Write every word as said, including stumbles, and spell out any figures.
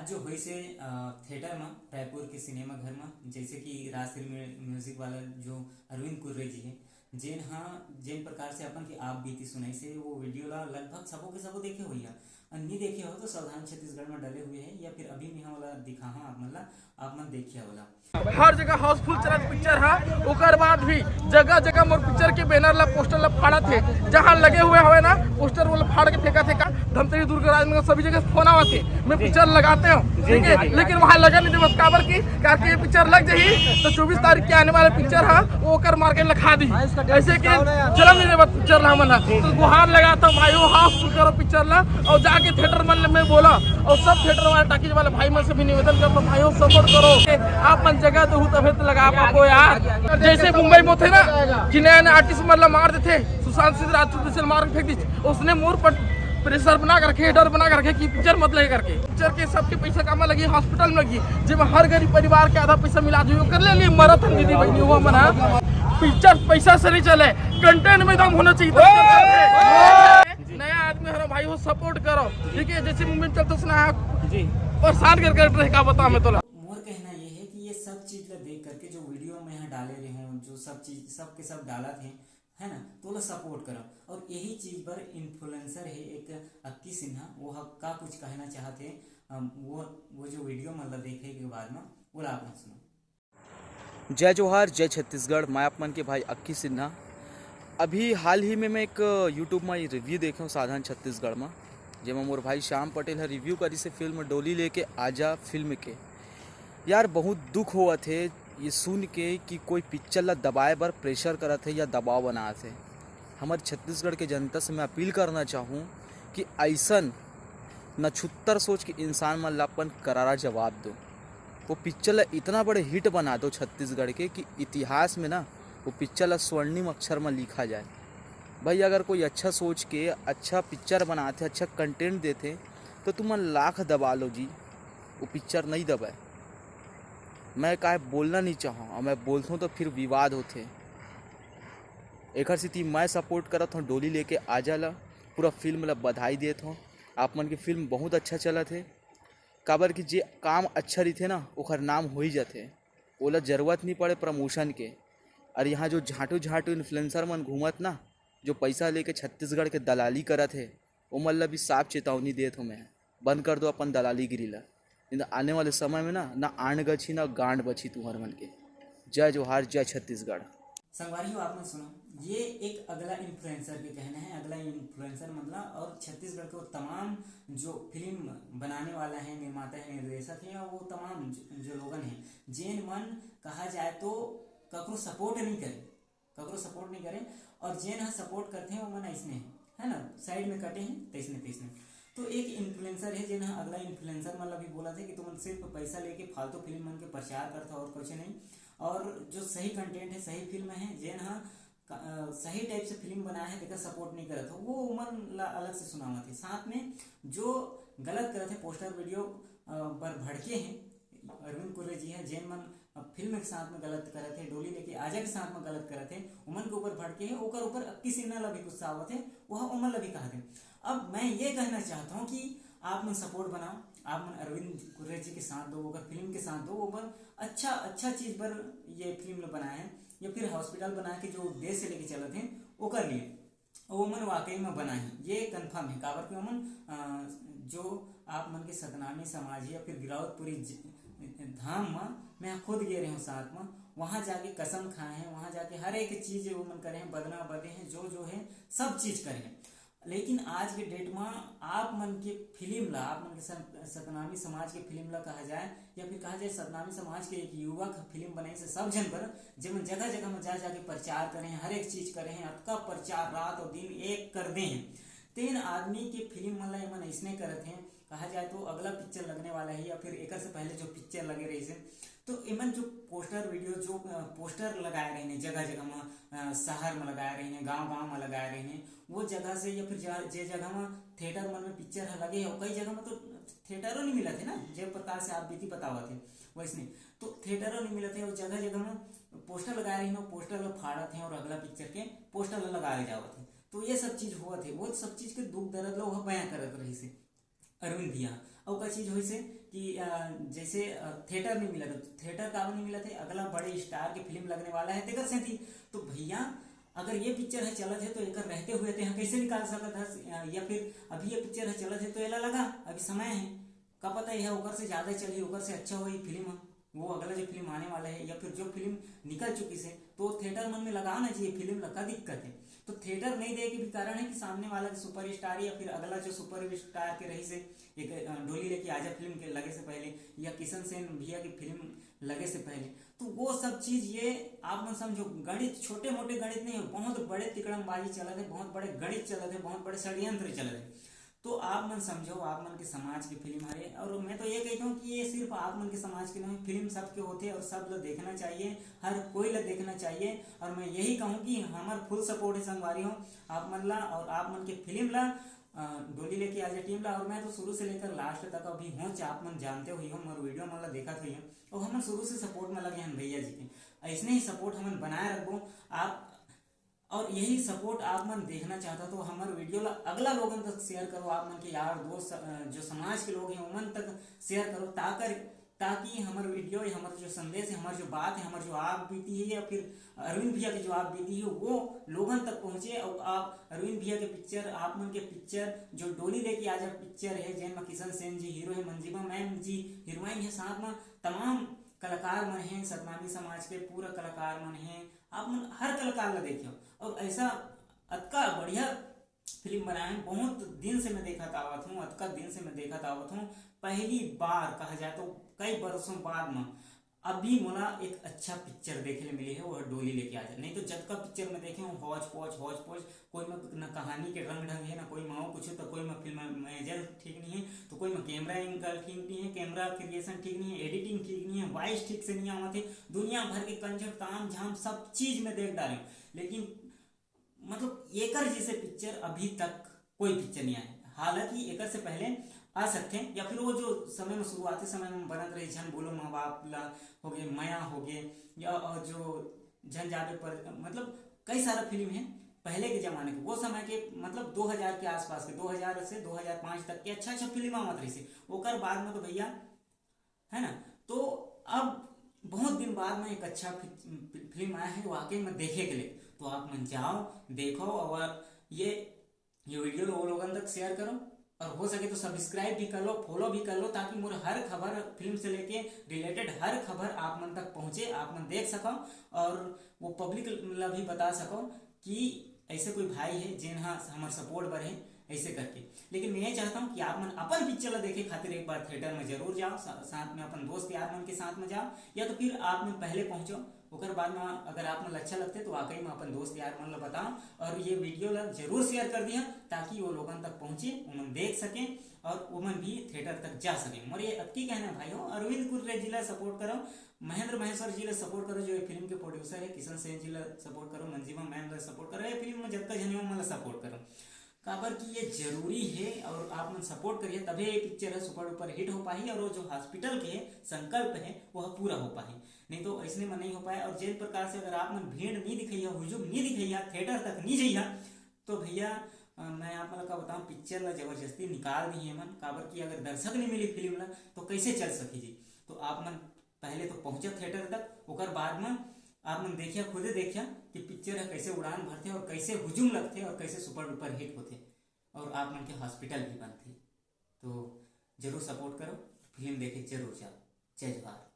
जो होइस हे, अ, थिएटर म, रायपुर के सिनेमा घर म, जइसे कि राजश्री म्यू-, म्यूजिक वाला जो अरविंद कुर्रे जी हे, जेन ह, जेन प्रकार से अपन के आप बीती सुनाइस हे, वो वीडियो ला लगभग सबो के सबो देखे होइहा। अउ नी देखे हो तो सावधान छत्तीसगढ़ म डले हुए हे, या फिर अभी मैं ओला दिखाहूँ आप मन ला, आप मन देखिया ओला। हर जगह हाउसफुल चलत पिक्चर हा, ओकर बाद भी जगह जगह मोर पिक्चर के बैनर ला, पोस्टर ला फाड़त हे, जहाँ लगे हुए हवे ना पोस्टर, वो ला फाड़ के फेंकत हे। का धमतरी, दुर्ग, राजनांदगांव, सभी जगह से फोन आवत हे, मैं पिक्चर लगाते हो, ठीक है, लेकिन वहाँ लगा नहीं देवत। काबर की, करके ये पिक्चर लग जाही तो चौबीस तारीख के आने वाला पिक्चर हा, वो ओकर मार्केट ला खा दी। ऐसे के चलन नहीं देवत पिक्चर ला हमन हा। तो गुहार लगाता हूँ भाई, वो हाउसफुल करो पिक्चर ला, और जाके थिएटर मन में बोला, और सब थिएटर वाले, टाकीज वाले भाई मन से भी निवेदन करता हूँ, भाई, सपोर्ट करो। आप मन जगह दो तभे तो लगा पाबो यार। जैसे मुंबई में होथे ना, जिन्हें आर्टिस्ट मन ला मार देथे, सुशांत सिंह राजपूत जैसे मार के फेंक दी, उसने मोर पर प्रेशर बना करके, डर बना करके कि पिक्चर मत लगे करके। पिक्चर के सबके पैसा कामा लगी, हॉस्पिटल में लगी, जेमा हर गरीब परिवार के आधा पैसा मिला जो कर ले लिए मरत हन दीदी बहनी, वो मना। पिक्चर पैसा से नहीं चले, कंटेंट में दम होना चाहिए तब चलते। नया आदमी हरो भाई, वो सपोर्ट करो, ठीक है? जैसे मूवमेंट चलता सुना है जी। परेशान कर कर रहे, का बताओ मैं तोला। मोर कहना ये है कि ये सब चीज ला देख करके जो वीडियो में यहाँ डाले रहे हूँ, जो सब चीज, सब के सब डालत हे, है ना, तो ओला सपोर्ट करो। और यही चीज बर इन्फ्लुएंसर है एक अक्की सिन्हा, वो ह-, का कुछ कहना चाहत हे, अम, वो, वो जो वीडियो मन ला देखे के बाद में, वो ला आप मन सुनो। जय जोहार, जय छत्तीसगढ़। मैं आप मन के भाई अक्की सिन्हा। अभी हाल ही में मैं एक YouTube में रिव्यू देखे हूँ साधन छत्तीसगढ़ में, जेमा मोर भाई श्याम पटेल ह रिव्यू करिस हे फिल्म डोली लेके आजा फिल्म के। यार, बहुत दुख होवत हे ये सुन के कि कोई पिक्चर ला दबाए बर प्रेशर करत हे या दबाव बनात हे। हमर छत्तीसगढ़ के जनता से मैं अपील करना चाहूँ कि अइसन नछुत्तर सोच के इंसान मन ला अपन करारा जवाब दो। वो पिक्चर ला इतना बड़े हिट बना दो छत्तीसगढ़ के कि इतिहास में ना वो पिक्चर ला स्वर्णिम अक्षर में लिखा जाए। भाई, अगर कोई अच्छा सोच के अच्छा पिक्चर बनाथे, अच्छा कंटेंट देथे, तो तुमन लाख दबा लो जी, वो पिक्चर नहीं दबाए। मैं काय बोलना नहीं चाहूँ, और मैं बोलता हूँ तो फिर विवाद होथे। एकर सेती मैं सपोर्ट करत हूँ डोली लेके आजा ला, पूरा फिल्म ला बधाई देत हूँ। आप मन के फिल्म बहुत अच्छा चलत हे, काबर कि जे काम अच्छा रहिथे ना, ओकर नाम हो ही जाथे, ओला जरूरत नहीं पड़े प्रमोशन के। और यहाँ जो झांटू झांटू इन्फ्लुएंसर मन घूमत ना, जो पैसा लेके छत्तीसगढ़ के दलाली करत हे, ओमन ला भी साफ चेतावनी देत हूँ मैं, बंद कर दो अपन दलालीगिरी ला। नहीं तो आने वाले समय में ना, ना आन गछी ना गांड बची तुम्हार मन के। जय जोहार, जय छत्तीसगढ़। संगवारी हो, आप मन सुनो, ये एक अगला इन्फ्लुएंसर के कहना है। अगला इन्फ्लुएंसर मतलब, और छत्तीसगढ़ के वो तमाम जो फिल्म बनाने वाला है, निर्माता है, निर्देशक है, और वो तमाम जो, जो लोगन है, जेन मन कहा जाए तो ककरो सपोर्ट नहीं करे, ककरो सपोर्ट नहीं करे, और जेन ह सपोर्ट करथे वो मन अइसने है, है ना, साइड में कटे हैं तैसने तैसने। तो एक इन्फ्लुएंसर है जेन ह अगला इन्फ्लुएंसर मन ला भी बोलत हे कि तुमन सिर्फ पैसा लेके फालतू फिल्म मन के प्रचार करत हो और कुछ नहीं, और जो सही कंटेंट है, सही फिल्म है, जेन ह क-, अ, सही टाइप से फिल्म बनाए है, तेकर सपोर्ट नहीं करत हो, वो मन ला अलग से सुनावत हे। साथ में जो गलत करत हे पोस्टर वीडियो, अ, बर भड़के हैं अरविंद कुर्रे जी ह, जेन मन अब फिल्म के साथ में गलत करत हे, डोली लेके आजा के साथ में गलत करत हे, ओमन के ऊपर भड़के हे, ओकर ऊपर अक्की सिन्हा ला भी गुस्सा आवत हे, वह ओमन ला भी कहत हे। अब मैं ये कहना चाहता हूँ कि आप मन सपोर्ट बनाओ, आप मन अरविंद कुर्रे जी के साथ दो, ओकर फिल्म के साथ दो, ओमन अच्छा, अच्छा चीज बर ये फिल्म ला बनाए हे, या फिर हॉस्पिटल बना के जो उद्देश्य लेके चलत हे, ओकर लिए ओमन वाकई में बनाही, ये कन्फर्म है। काबर कि ओमन, अ, जो आप मन के सतनामी समाज है या फिर गिरावतपुरी ज-, धाम म मैं खुद गे रहे हूँ साथ में, वहाँ जाके कसम खाए हैं, वहाँ जाके हर एक चीज वो मन करे हैं, बदना बदे हैं, जो जो है सब चीज करे हैं। लेकिन आज के डेट में आप मन के फिल्म ला, आप मन के सत-, सतनामी समाज के फिल्म ला कहा जाए या फिर कहा जाए सतनामी समाज के एक युवक फिल्म बनाई से सब जन बर, जेमन जगह जगह में जा जाके प्रचार करे हैं, हर एक चीज करे हैं, अतका प्रचार रात और दिन एक कर दे हैं। तेन आदमी के फिल्म मन ला एमन अइसने करत हैं। कहा जाए तो अगला पिक्चर लगने वाला है या फिर एकर से पहले जो पिक्चर लगे रहिस हे, तो एमन जो पोस्टर वीडियो जो, अ, पोस्टर लगाए रहिन हे जगह जगह में, अ, शहर में लगाए रहिन हे, गांव गांव में लगाए रहिन हे, वो जगह से या फिर जा-, जे जगह में थिएटर मन में पिक्चर ह लगे हे, कई जगह में तो थिएटरो नहीं मिलत हे ना, जे प्रकार से आप बीती बतावत हे वैसने, तो थिएटरो नहीं मिलत हे, वो जगह जगह में पोस्टर लगाए रहिन, वो पोस्टर ला फाड़त हे और अगला पिक्चर के पोस्टर ला लगाए जावत हे। तो ये सब चीज होवत हे, वो सब चीज के दुख दर्द ला वो बयां करत रहिस हे अरविंद भैया। अउ का चीज होइस हे, कि अ, जैसे अ, थिएटर नहीं मिला था, तो थिएटर काबर नहीं मिला था? अगला बड़े स्टार के फिल्म लगने वाला है तेकर सेती। तो भैया, अगर ये पिक्चर है चलत है तो एकर रहते हुए तेहा कैसे निकाल सकत हस? अ, या फिर अभी ये पिक्चर है चलत है तो एला लगा, अभी समय है, का पता यह ओकर से ज्यादा चली, ओकर से अच्छा होई फिल्म ह, वो अगला जो फिल्म आने वाला है या फिर जो फिल्म निकल चुकी से, तो थिएटर मन में लगाना चाहिए फिल्म ला, का दिक्कत है? तो थिएटर नहीं दे के भी कारण है कि सामने वाला के सुपरस्टार या फिर अगला जो सुपरस्टार के रही से एक अ, डोली लेके आजा फिल्म के लगे से पहले या किशन सेन भैया की फिल्म लगे से पहले, तो वो सब चीज ये आप मन समझो, गणित, छोटे मोटे गणित नहीं है, बहुत बड़े तिकड़मबाजी चलत है, बहुत बड़े गणित चलत है, बहुत बड़े षड्यंत्र चलत है। तो आप मन समझो, आप मन के समाज के फिल्म हरे, और मैं तो ये कहता हूँ कि ये सिर्फ आप मन के समाज के नहीं, फिल्म सबके होते और सब ला देखना चाहिए, हर कोई ला देखना चाहिए। और मैं यही कहूँ कि हमर फुल सपोर्ट है संगवारी हो आप मन ला और आप मन के फिल्म ला, अ, डोली लेके आजा टीम ला। और मैं तो शुरू से लेकर लास्ट तक अभी होच, आप मन जानते हुई हो, मोर वीडियो मन ला देखत हुई हो, और हमन शुरू से सपोर्ट में लगे हैं भैया जी के। ऐसने ही सपोर्ट हमन बनाए रखबो आप, और यही सपोर्ट आप मन देखना चाहता तो हमर वीडियो ला अगला लोगन तक शेयर करो, आप मन के यार दोस्त, अ, जो समाज के लोग हैं ओमन तक शेयर करो, ताकर ताकि हमर वीडियो, हमर जो संदेश है, हमर जो बात है, हमर जो आप बीती है या फिर अरविंद भैया के जो आप बीती है वो लोगन तक पहुँचे। और आप अरविंद भैया के पिक्चर, आप मन के पिक्चर जो डोली लेके आजा पिक्चर है, जेन में किशन सेन जी हीरो है, मंजिमा मैम जी हीरोइन है, साथ में तमाम कलाकार मन हैं, सतनामी समाज के पूरा कलाकार मन हैं, आप मन हर कलाकार ला देखियो। और ऐसा अतका बढ़िया फिल्म बनाए हैं, बहुत दिन से मैं देखत आवत हूँ, अतका दिन से मैं देखत आवत हूँ। पहली बार कहा जाए तो कई बरसों बाद में अभी मोला एक अच्छा पिक्चर देखे ले मिले है, वो डोली लेके आजा। नहीं तो जतका पिक्चर में देखे हूँ, हौच पौच, हौच पौच, कोई में न कहानी के रंग ढंग है, ना कोई में कुछ, तो कोई में फिल्म में ठीक नहीं है, तो कोई में कैमरा एंगल ठीक नहीं है, कैमरा क्रिएशन ठीक नहीं है, एडिटिंग ठीक नहीं है, वॉइस ठीक से नहीं आवत है, दुनिया भर के कंजर ताम झाम सब चीज में देख डाले हूँ, लेकिन मतलब एकर जैसे पिक्चर अभी तक कोई पिक्चर नहीं आए। हालांकि एकर से पहले आ सकते हैं, या फिर वो जो समय में, शुरुआती समय में बनत रही झन बोलो माँ बाप ला हो गए, मया हो गए, या और जो झन जाबे पर, मतलब कई सारा फिल्म है पहले के जमाने के, वो समय के, मतलब दो हज़ार के आसपास के, दो हज़ार से दो हज़ार पाँच तक के अच्छा अच्छा फिल्म आवत रही से। ओकर बाद में तो भैया, है ना, तो अब बहुत दिन बाद में एक अच्छा फि-, फि-, फिल्म आया है वाकई में देखे के लिए, तो आप मन जाओ देखो। और ये ये वीडियो लो लोगन तक शेयर करो, और हो सके तो सब्सक्राइब भी कर लो, फॉलो भी कर लो, ताकि मोर हर खबर, फिल्म से लेके रिलेटेड हर खबर आप मन तक पहुँचे, आप मन देख सको। और वो पब्लिक ला भी बता सको कि ऐसे कोई भाई है जेन हा हमर सपोर्ट बर है, ऐसे करके। लेकिन मैं ये चाहता हूँ कि आप मन अपन पिक्चर ला देखे खातिर एक बार थिएटर में जरूर जाओ, सा-, साथ में अपन दोस्त यार मन के साथ में जाओ, या तो फिर आप मन पहले पहुँचो, ओकर बाद में अगर आप मन ला अच्छा लगते तो वाकई में अपन दोस्त यार मन ला बताओ, और ये वीडियो ला जरूर शेयर कर दिया, ताकि वो लोगन तक पहुँचे, ओमन देख सकें और ओमन भी थिएटर तक जा सकें। मोर ये अतकी कहना है भाई हो, अरविंद कुर्रे जी ला सपोर्ट करो, महेंद्र महेश्वर जी ला सपोर्ट करो, जो ये फिल्म के प्रोड्यूसर है, किशन सेन जी ला सपोर्ट करो, मंजिमा मैम ला सपोर्ट करो, ये फिल्म में जतका झन हे ओमन ला सपोर्ट करो, काबर कि ये जरूरी है। और आप मन सपोर्ट करिए, तभे ये पिक्चर है सुपर डुपर हिट हो पाही, और वो जो हॉस्पिटल के संकल्प है वो पूरा हो पाही, नहीं तो ऐसने में नहीं हो पाए। और जिस प्रकार से अगर आप मन भीड़ नहीं दिखैया, हुजूम नहीं दिखैया, थिएटर तक नहीं जइया, तो भैया, अ, मैं आप मन ला का बताऊं, पिक्चर ला जबरदस्ती निकाल दी है मन, काबर कि अगर दर्शक नहीं मिली फिल्म ला तो कैसे चल सकी जी? तो आप मन पहले तो पहुंचा थिएटर तक, ओकर बाद में आप मन देखिया, खुदे देखिया कि पिक्चर है कैसे उड़ान भरथे और कैसे हुजूम लगथे और कैसे सुपर डुपर हिट होथे और आप मन के हॉस्पिटल भी बनथे। तो जरूर सपोर्ट करो, फिल्म देखे जरूर जाओ। जय जोहार।